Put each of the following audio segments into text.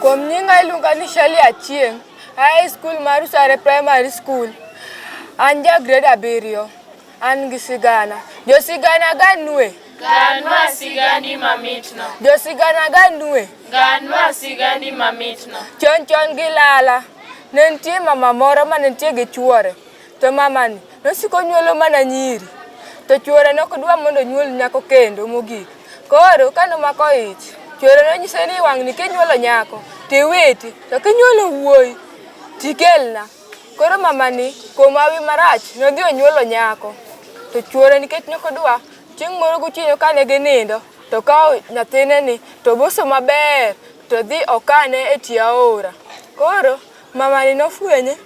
Kuom nyinga iluonga ni Shirley Achieng', aa e skul mar Usare Primary School. An ja grade 7. An gi sigana. Jo sigana ganue. Ganwa sigani mamitno. Jo sigana ganue. Ganwa sigani mamitno. Chon chon gi lala. Ne nitie mama moro mane nitie gi chuore. To mamani nosiko nyuolo mana nyiri. To chuore ne ok dwa mondo onyuol nyako kendo mogik. Koro ka nomako ich, chuore nonyise ni wang'ni kinyuolo nyako tiwiti, to kinyuolo wuoyi tikelna. Koro mamani kuom hawi marach nodhi onyuolo nyako. To chuore nikech ne ok odwa, chieng' moro gotieno kane ginindo to okawo nyathine ni to oboso maber to odhi okane e tie aora. Koro mamani nofwenye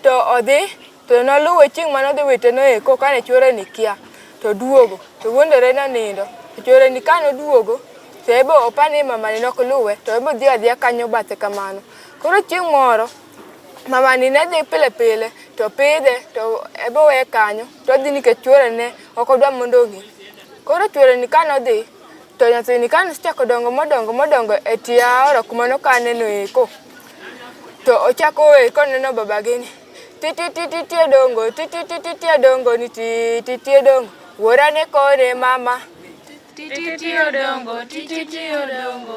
to odhi to noluwe chieng' mane odhi wite no eko kane chuore ni kia to oduogo to wuondore ni onindo. To chuore ni kane oduogo to ebe opani mamani nok luwe to ebe odhi adhiya kanyo bathe kamano. Koro chieng' moro mamani ne dhi pile pile to pidhe to ebe oweye kanyo to odhi nikech chuore ne ok odwa mondo ong'e. Koro chuore ni kane odhi to nyathini kane osechako dongo modongo modongo e tie aora kuma nokane no eko to ochako wer koneno babagi ni titititi odongo titititi odongo ni tititi odongo wuora ne kone mama Tititi odongo, tititi odongo.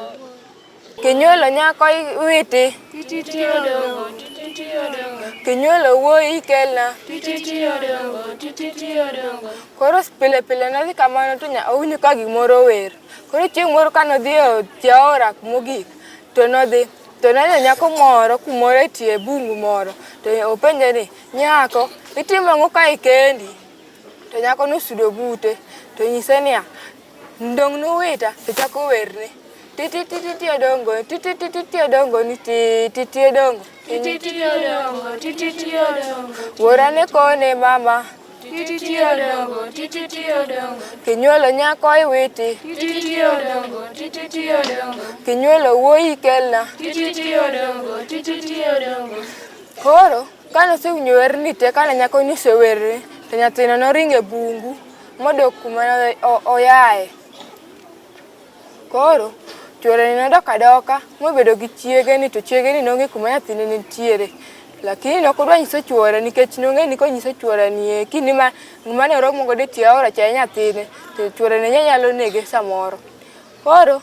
Kinyuolo nyako iwiti Tititi odongo, tititi odongo. Kinyuolo wuoyi ikelna Tititi odongo, tititi odongo. Koro pile pile nodhi kamano to owinjo ka gimoro wer. Koro chieng' moro kane odhi e tie aora mogik to nodhi to noneno nyako moro kumoro e tie bungu moro to openje ni nyako itimo ang'o kae kendi? To nyako nosudo bute to onyise niya, ndong' nuwita to chako werne titititi odongo titititi odongo ni tititi odongo Tititi odongo, tititi odongo. Wuora ne kone mama Tititi odongo, tititi odongo. Kinyuolo nyako iwiti Tititi odongo, tititi odongo. Kinyuolo wuoyi ikelna Tititi odongo, tititi odongo. Koro kane osewinjo werni te kane nyako ni osewerne to nyathino noringo e bungu modok kuma ne oyae. Koro chuore ni nodok adoka mobedo gi chiege ni to chiege ni nong'e kuma nyathine nitiere. Lakini ne ok odwa nyiso chuore nikech nong'e ni konyiso chuore ni eki ni ma mane oromo godo e tie aora cha e nyathine to chuore ni nyalo nege samoro. Koro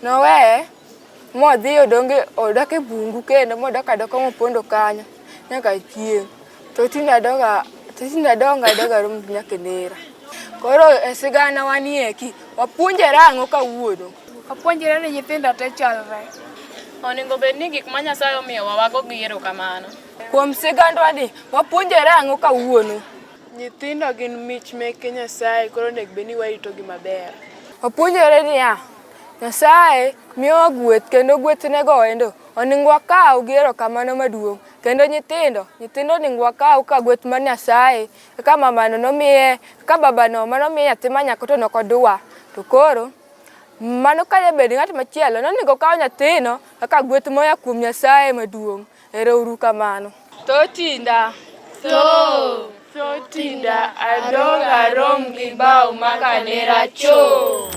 noweye modhi odonge odak e bungu kendo modak adoka mopondo kanyo nyaka chieng'. To tinde adoga to tinde adongo adoga aromo nyaka e nera. Koro e sigana wanieki wapuonjore ang'o kawuono? Wapuonjre ni nyithindo te chalre. Onego bed ni gik ma Nyasaye omiyowa wago gi erokamano. Kuom sigandwa ni wapuonjore ang'o kawuono? Nyithindo gin mich meke Nyasaye koro onego bed ni waritogi maber. Wapuonjore niya, Nyasaye miyowa gweth kendo gwethnego endo onego wakaw gi erokamano maduong'. Kendo nyithindo, nyithindo onego wakaw ka gweth mar Nyasaye. Kaka mamano nomiye, kaka babano manomiye nyathi ma nyako to nokodwa. To koro mano kane bed ng'at machielo nonego okaw nyathino kaka gweth moa kuom Nyasaye maduong'. Ero uru kamano. Tho tinda. Tho. Tho tinda adong' arom gi bao makanera cho.